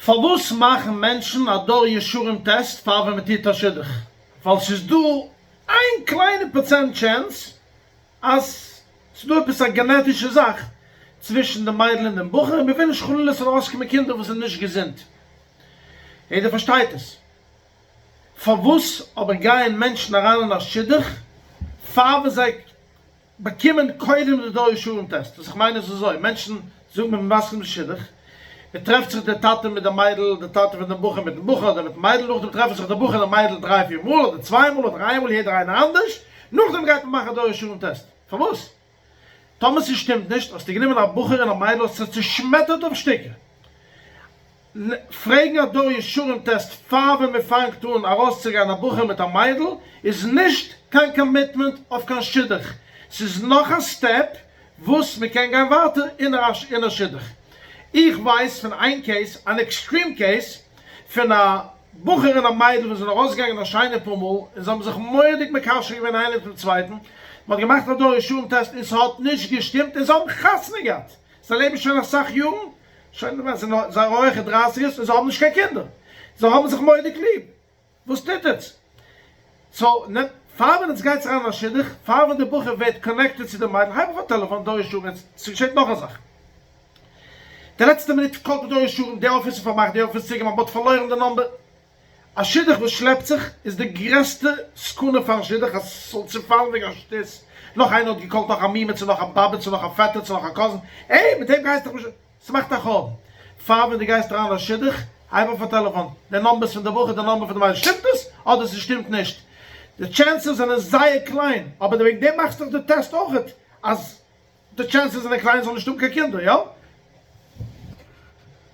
פארוואס מאכן מענטשן א דור ישרים טעסט פאר ווען מ'טוט א שידוך? ווייל ס'איז דא איין קליינע פראצענט chance אז ס'איז דא עפעס א גענעטישע זאך צווישן די מיידל און דעם בחור און מ'וויל נישט חלילה ס'זאל ארויסקומען קינדער וואס זענען נישט געזונט. יעדער פארשטייט עס. פארוואס אבער גייען מענטשן אריין אין א שידוך פאר ווען זיי באקומען קודם די דור ישרים טעסט, וואס איך מיין איז אזוי, מענטשן זאגן מען מסכים די שידוך, מען טרעפט זיך די טאטע מיט די מיידל, די טאטע פון דעם בחור מיטן בחור אדער מיטן מיידל, נאכדעם טרעפן זיך די בחור און די מיידל דריי פיר מאל אדער צוויי מאל אדער איין מאל יעדער איינער אנדערש, נאכדעם גייט מען מאכן א דור ישרים טעסט, פארוואס? טאמער ס'שטימט נישט האסטו גענומען א בחור און א מיידל האסט זיי צושמעטערט אויף שטיקער. פרעגן א דור ישרים טעסט פאר ווען מען פאנגט אן ארויסצוגיין א בחור מיט א מיידל איז נישט קיין commitment אויף קיין שידוך, ס'איז נאך א step וואס מען קען גיין ווייטער אין א שידוך. איך ווייס פון איין case, אן extreme case, פון א בחור און א מיידל וואס זענען ארויסגעגאנגען א שיינע פאר מאל און זיי האבן זיך מורא'דיג מקשר געווען איינער מיט'ן צווייטן, מען האט געמאכט א דור ישרים טעסט און ס'האט נישט געשטימט און זיי האבן חתונה געהאט, זיי לעבן שוין אסאך יארן, שוין זיי זענען זייער הויעכע דרייסיגערס און זיי האבן נישט קיין קינדער, זיי האבן זיך מורא'דיג ליב, וואס טוט עטס? so נעמט פאר ווען עטס גייטס אריין אין א שידוך, פאר ווען די בחור ווערט connected צו די מיידל, הייב אויף א טעלעפאן דור ישרים, ס'געשעט נאך א זאך, די לעצטע מינוט call ט מען דור ישרים, די אפיס איז פארמאכט, די אפיס איז צוגעמאכט, מ'האט פארלוירן די number, א שידוך וואס שלעפט זיך איז די גרעסטע סכנה פארן שידוך אז ס'זאל צופאלן וועגן א שטות, נאך איינער האט גע call ט נאך א מומע צו נאך א באבע צו נאך א פעטער צו נאך א cousin, העי מיט דעם גייסטו דיך נישט, ס'מאכט א חורבן. פאר ווען דו גייסט אריין א שידוך, הייב אויף א טעלעפאן, די numbers פון די בחור די number פון די מיידל, שטימט עס אדער ס'שטימט נישט? די chances זענען זייער קליין, אבער וועגן דעם מאכסטו דאך די טעסט אויכעט אז די chances זענען קליין זאל נישט האבן קיין קינדער, יא?